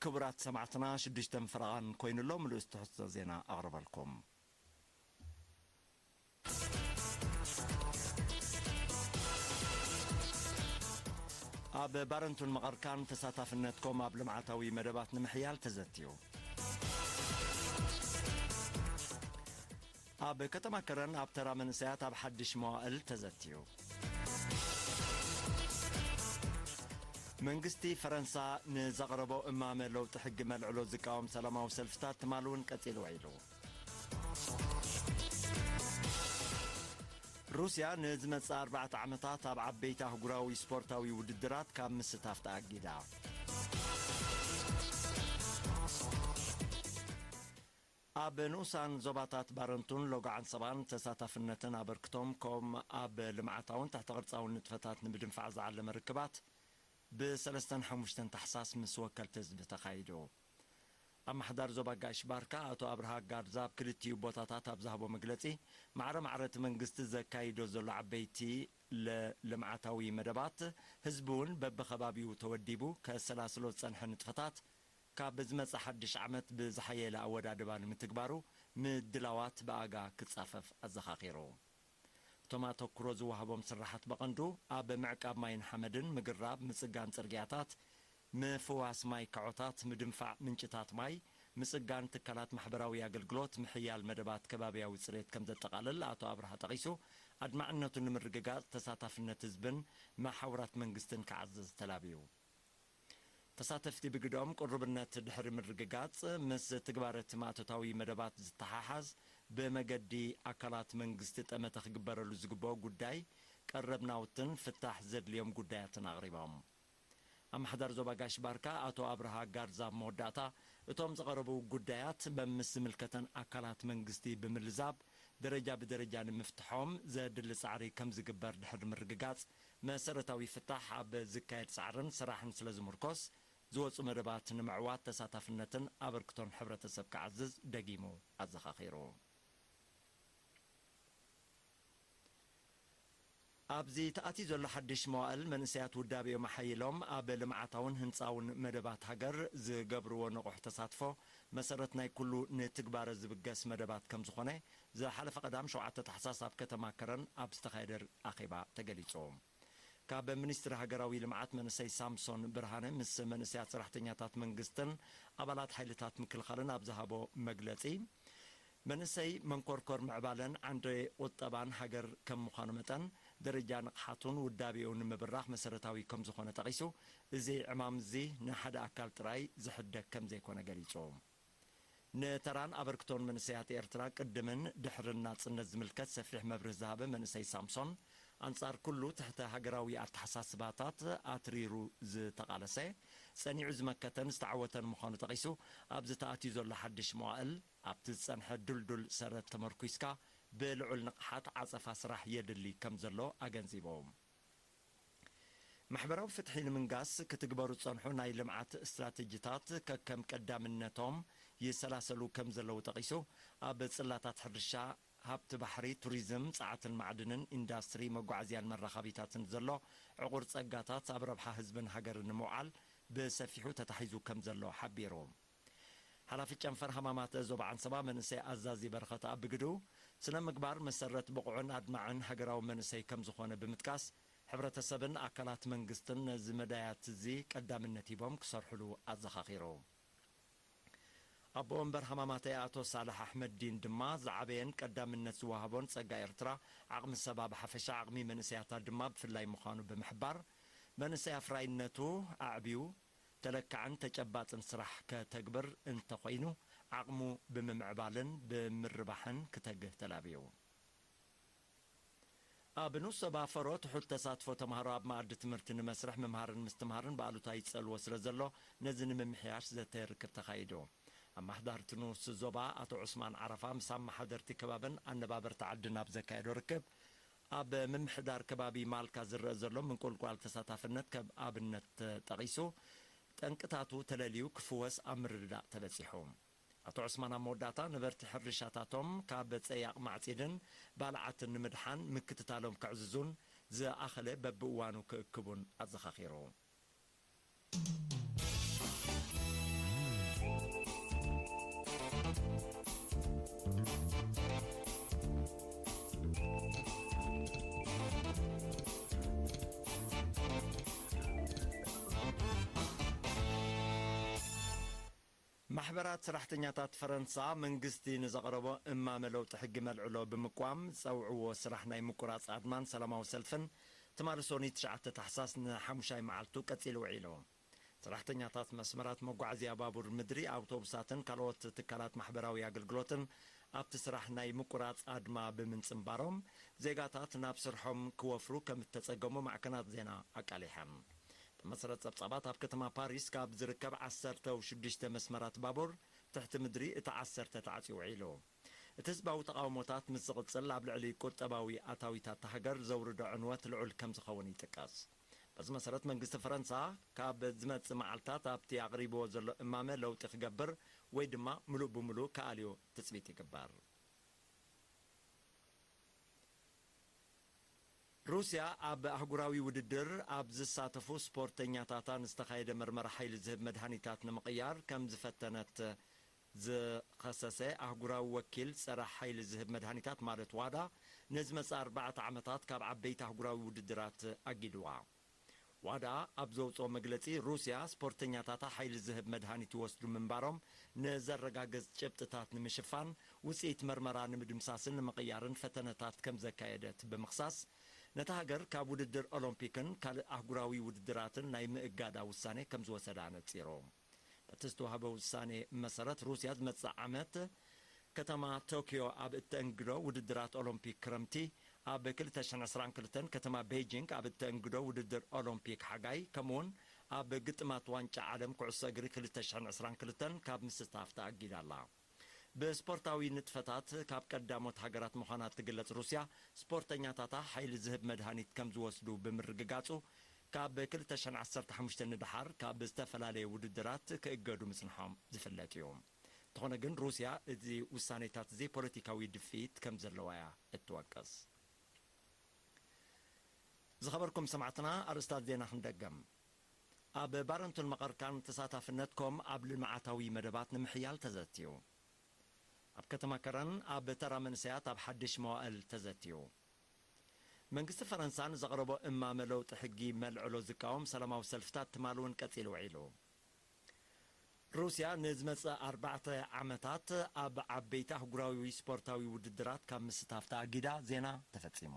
ክቡራት ሰማዕትና፣ ሽዱሽተ ፈረቓን ኮይኑ ኣሎ። ምሉእ ትሕዝቶ ዜና ኣቕርበልኩም። ኣብ ባረንቱን መቐርካን ተሳታፍነትኩም ኣብ ልምዓታዊ መደባት ንምሕያል ተዘትዩ። ኣብ ከተማ ከረን ኣብ ተራ መንእሰያት ኣብ ሓድሽ መዋእል ተዘትዩ። መንግስቲ ፈረንሳ ንዘቕረቦ እማመ ለውጢ ሕጊ መልዕሎ ዝቃወም ሰላማዊ ሰልፍታት ትማል እውን ቀጺሉ ውዒሉ። ሩስያ ንዝመጽእ ኣርባዕተ ዓመታት ኣብ ዓበይቲ ኣህጉራዊ ስፖርታዊ ውድድራት ካብ ምስታፍ ተኣጊዳ። ኣብ ንኡሳን ዞባታት ባረንቱን ሎጎ ዓንሰባን ተሳታፍነትን ኣበርክቶም፣ ከምኡ ኣብ ልምዓታውን ትሕተ ቅርጻውን ንጥፈታት ንምድንፋዕ ዝዓለመ ርክባት ብሰለስተን ሓሙሽተን ታሕሳስ ምስ ወከልቲ ህዝቢ ተኻይዱ። ኣመሓዳሪ ዞባ ጋሽ ባርካ ኣቶ ኣብርሃ ጋርዛ ኣብ ክልቲኡ ቦታታት ኣብ ዝሃቦ መግለጺ፣ ማዕረ ማዕረ እቲ መንግስቲ ዘካይዶ ዘሎ ዓበይቲ ለ-፣ ልምዓታዊ መደባት፣ ህዝቢ እውን በብኸባቢኡ ተወዲቡ ከሰላስሎ ዝጸንሐ ንጥፈታት፣ ካብ ዝመጽእ ሓድሽ ዓመት ብዝሓየለ ኣወዳድባ ንምትግባሩ ምድላዋት ብኣጋ ክጻፈፍ ኣዘኻኺሩ። እቶም ኣተኩሮ ዝወሃቦም ስራሓት ብቐንዱ ኣብ ምዕቃብ ማይን ሓመድን፣ ምግራብ፣ ምጽጋን ጽርግያታት፣ ምፍዋስ ማይ ከዖታት፣ ምድንፋዕ ምንጭታት ማይ፣ ምጽጋን ትካላት ማሕበራዊ ኣገልግሎት፣ ምሕያል መደባት ከባብያዊ ጽሬት ከም ዘጠቓልል ኣቶ ኣብርሃ ጠቒሱ፣ ኣድማዕነቱ ንምርግጋጽ ተሳታፍነት ህዝብን መሓውራት መንግስትን ክዓዝዝ ተላብዩ። ተሳተፍቲ ብግደኦም፣ ቅሩብነት ድሕሪ ምርግጋጽ፣ ምስ ትግባረ እቲ ማእቶታዊ መደባት ዝተሓሓዝ ብመገዲ ኣካላት መንግስቲ ጠመተ ክግበረሉ ዝግብኦ ጉዳይ ቀረብ ናውትን ፍታሕ ዘድልዮም ጉዳያትን ኣቕሪቦም። ኣመሓዳሪ ዞባ ጋሽ ባርካ ኣቶ ኣብርሃ ጋርዛ ኣብ መወዳእታ፣ እቶም ዝቐረቡ ጉዳያት መምስ ዝምልከተን ኣካላት መንግስቲ ብምልዛብ ደረጃ ብደረጃ ንምፍትሖም ዘድሊ ጻዕሪ ከም ዝግበር ድሕሪ ምርግጋጽ፣ መሰረታዊ ፍታሕ ኣብ ዝካየድ ጻዕርን ስራሕን ስለ ዝምርኮስ፣ ዝወጹ መደባት ንምዕዋት ተሳታፍነትን ኣበርክቶን ሕብረተሰብ ክዓዝዝ ደጊሙ ኣዘኻኺሩ። ኣብዚ ተኣትዩ ዘሎ ሓድሽ መዋእል፣ መንእሰያት ውዳቤኦም ኣሓይሎም ኣብ ልምዓታውን ህንጻውን መደባት ሃገር ዝገብርዎ ንቑሕ ተሳትፎ መሰረት ናይ ኩሉ ንትግባረ ዝብገስ መደባት ከም ዝኾነ፣ ዝሓለፈ ቀዳም ሸውዓተ ታሕሳስ ኣብ ከተማ ከረን ኣብ ዝተኻየደ ኣኼባ ተገሊጹ። ካብ ሚኒስትሪ ሃገራዊ ልምዓት መንእሰይ ሳምሶን ብርሃነ ምስ መንእሰያት ሰራሕተኛታት መንግስትን ኣባላት ሓይልታት ምክልኻልን ኣብ ዝሃቦ መግለጺ፣ መንእሰይ መንኮርኮር ምዕባለን ዓንዲ ቁጠባን ሃገር ከም ምዃኑ መጠን፣ ደረጃ ንቕሓቱን ውዳቤኡ ንምብራኽ መሰረታዊ ከም ዝኾነ ጠቒሱ፣ እዚ ዕማም እዚ ንሓደ ኣካል ጥራይ ዝሕደግ ከም ዘይኮነ ገሊጹ። ንተራን ኣበርክቶን መንእሰያት ኤርትራ ቅድምን ድሕርን ናጽነት ዝምልከት ሰፊሕ መብርህ ዝሃበ መንእሰይ ሳምሶን፣ ኣንጻር ኩሉ ትሕተ ሃገራዊ ኣተሓሳስባታት ኣትሪሩ ዝተቓለሰ፣ ጸኒዑ ዝመከተን ዝተዓወተን ምዃኑ ጠቒሱ፣ ኣብዚ ተኣትዩ ዘሎ ሓድሽ መዋእል፣ ኣብቲ ዝጸንሐ ድልዱል ሰረት ተመርኲስካ ብልዑል ንቕሓት ዓጸፋ ስራሕ የድሊ ከም ዘሎ ኣገንዚቡ። ማሕበራዊ ፍትሒ ንምንጋስ ክትግበሩ ዝጸንሑ ናይ ልምዓት ስትራተጂታት ከከም ቀዳምነቶም ይሰላሰሉ ከም ዘለዉ ጠቒሱ፣ ኣብ ጽላታት ሕርሻ፣ ሃብቲ ባሕሪ፣ ቱሪዝም፣ ጸዓትን ማዕድንን፣ ኢንዳስትሪ፣ መጓዓዝያን መራኸቢታትን ዘሎ ዕቑር ጸጋታት ኣብ ረብሓ ህዝብን ሃገርን ንምውዓል ብሰፊሑ ተታሒዙ ከም ዘሎ ሓቢሩ። ሓላፊ ጨንፈር ሃማማት ዞባ ዓንሰባ መንእሰይ ኣዛዚ በረኸት ኣብ ብግድኡ፣ ስነ ምግባር መሰረት ብቑዕን ኣድማዕን ሃገራዊ መንእሰይ ከም ዝኾነ ብምጥቃስ፣ ሕብረተሰብን ኣካላት መንግስትን ነዚ መዳያት እዚ ቀዳምነት ሂቦም ክሰርሕሉ ኣዘኻኺሩ። ኣቦ ወንበር ሃማማተይ ኣቶ ሳልሕ ኣሕመድዲን ድማ፣ ዝዓበየን ቀዳምነት ዝወሃቦን ጸጋ ኤርትራ፣ ዓቕሚ ሰባ ብሓፈሻ፣ ዓቕሚ መንእሰያታ ድማ ብፍላይ ምዃኑ ብምሕባር፣ መንእሰይ ኣፍራይነቱ ኣዕብዩ፣ ተለካዕን ተጨባጥን ስራሕ ከተግብር እንተኾይኑ፣ ዓቕሙ ብምምዕባልን ብምርባሕን ክተግህ ተላብዩ። ኣብ ንኡስ ዞባ ፈሮ ትሑት ተሳትፎ ተምሃሮ ኣብ መኣዲ ትምህርቲ ንመስርሕ ምምሃርን ምስትምሃርን ብኣሉታ ይጸልዎ ስለ ዘሎ፣ ነዚ ንምምሕያሽ ዘተ ርክብ ተኻይዱ። ኣመሓዳርቲ ንኡስ ዞባ ኣቶ ዑስማን ዓረፋ ምስ ኣመሓደርቲ ከባብን ኣነባበርቲ ዓድን ኣብ ዘካየዶ ርክብ፣ ኣብ ምምሕዳር ከባቢ ማልካ ዝረአ ዘሎ ምንቁልቋል ተሳታፍነት ከም ኣብነት ተጠቒሱ፣ ጠንቅታቱ ተለልዩ ክፍወስ ኣብ ምርድዳእ ተበጺሑ። ኣቶ ዑስማን ኣብ መወዳእታ፣ ነበርቲ ሕርሻታቶም ካብ ጸያቕ ማዕጺድን ባልዓትን ንምድሓን ምክትታሎም ከዕዝዙን ዝኣኸለ በብእዋኑ ክእክቡን ኣዘኻኺሩ። ማሕበራት ሰራሕተኛታት ፈረንሳ፣ መንግስቲ ንዘቕረቦ እማመ ለውጢ ሕጊ መልዕሎ ብምቋም ዝጸውዕዎ ስራሕ ናይ ምቁራጽ ኣድማን ሰላማዊ ሰልፍን ትማሊ ሶኒ ትሽዓተ ታሕሳስ ንሓሙሻይ መዓልቱ ቀጺሉ ውዒሉ። ሰራሕተኛታት መስመራት መጓዓዝያ ባቡር ምድሪ፣ ኣውቶቡሳትን ካልኦት ትካላት ማሕበራዊ ኣገልግሎትን ኣብቲ ስራሕ ናይ ምቁራጽ ኣድማ ብምንጽንባሮም፣ ዜጋታት ናብ ስርሖም ክወፍሩ ከም እተጸገሙ ማዕከናት ዜና ኣቃሊሐን። ብመሰረት ጸብጻባት፣ ኣብ ከተማ ፓሪስ ካብ ዝርከብ ዓሰርተ ሽዱሽተ መስመራት ባቡር ትሕቲ ምድሪ እቲ ዓሰርተ ተዓጽዩ ውዒሉ። እቲ ህዝባዊ ተቓውሞታት ምስ ዝቕጽል፣ ኣብ ልዕሊ ቁጠባዊ ኣታዊታት እታ ሃገር ዘውርዶ ዕንወት ልዑል ከም ዝኸውን ይጥቀስ። በዚ መሰረት፣ መንግስቲ ፈረንሳ ካብ ዝመጽእ መዓልታት ኣብቲ ኣቕሪብዎ ዘሎ እማመ ለውጢ ክገብር ወይ ድማ ምሉእ ብምሉእ ክኣልዮ ትጽቢት ይግበር። ሩስያ ኣብ ኣህጉራዊ ውድድር ኣብ ዝሳተፉ ስፖርተኛታታ ንዝተኻየደ መርመራ ሓይሊ ዝህብ መድሃኒታት ንምቕያር ከም ዝፈተነት ዝኸሰሰ ኣህጉራዊ ወኪል ጸረ ሓይሊ ዝህብ መድሃኒታት ማለት ዋዳ፣ ንዝመጽእ ኣርባዕተ ዓመታት ካብ ዓበይቲ ኣህጉራዊ ውድድራት ኣጊድዋ። ዋዳ ኣብ ዘውጽኦ መግለጺ፣ ሩስያ ስፖርተኛታታ ሓይሊ ዝህብ መድሃኒት ይወስዱ ምንባሮም ንዘረጋግጽ ጭብጥታት ንምሽፋን፣ ውጽኢት መርመራ ንምድምሳስን ንምቕያርን ፈተነታት ከም ዘካየደት ብምኽሳስ፣ ነታ ሃገር ካብ ውድድር ኦሎምፒክን ካልእ ኣህጉራዊ ውድድራትን ናይ ምእጋዳ ውሳኔ ከም ዝወሰዳ ነጺሩ። በቲ ዝተዋህበ ውሳኔ መሰረት፣ ሩስያ ዝመጽእ ዓመት ከተማ ቶኪዮ ኣብ እተእንግዶ ውድድራት ኦሎምፒክ ክረምቲ፣ ኣብ ክልተ ሽሕን ዕስራን ክልተን ከተማ ቤጂንግ ኣብ እተእንግዶ ውድድር ኦሎምፒክ ሓጋይ፣ ከምኡውን ኣብ ግጥማት ዋንጫ ዓለም ኩዕሶ እግሪ ክልተ ሽሕን ዕስራን ክልተን ካብ ምስታፍ ተኣጊዳ ኣላ። ብስፖርታዊ ንጥፈታት ካብ ቀዳሞት ሃገራት ምዃና እትግለጽ ሩስያ፣ ስፖርተኛታታ ሓይሊ ዝህብ መድሃኒት ከም ዝወስዱ ብምርግጋጹ፣ ካብ ክልተ ሽሕን ዓሰርተ ሓሙሽተ ንደሓር ካብ ዝተፈላለየ ውድድራት ክእገዱ ምጽንሖም ዝፍለጥ እዩ። እንተኾነ ግን፣ ሩስያ እዚ ውሳኔታት እዚ ፖለቲካዊ ድፍኢት ከም ዘለዋ እያ እትወቅስ። ዝኸበርኩም ሰማዕትና፣ ኣርእስታት ዜና ክንደገም። ኣብ ባረንቱን መቐርካን ተሳታፍነትኩም ኣብ ልምዓታዊ መደባት ንምሕያል ተዘትዩ። ኣብ ከተማ ከረን ኣብ ተራ መንእሰያት ኣብ ሓድሽ መዋእል ተዘትዩ። መንግስቲ ፈረንሳ ንዘቕረቦ እማመ ለውጢ ሕጊ መልዕሎ ዝቃወም ሰላማዊ ሰልፍታት ትማሊ እውን ቀጺሉ ውዒሉ። ሩስያ ንዝመጽእ ኣርባዕተ ዓመታት ኣብ ዓበይቲ ኣህጉራዊ ስፖርታዊ ውድድራት ካብ ምስታፍ ተኣጊዳ። ዜና ተፈጺሙ።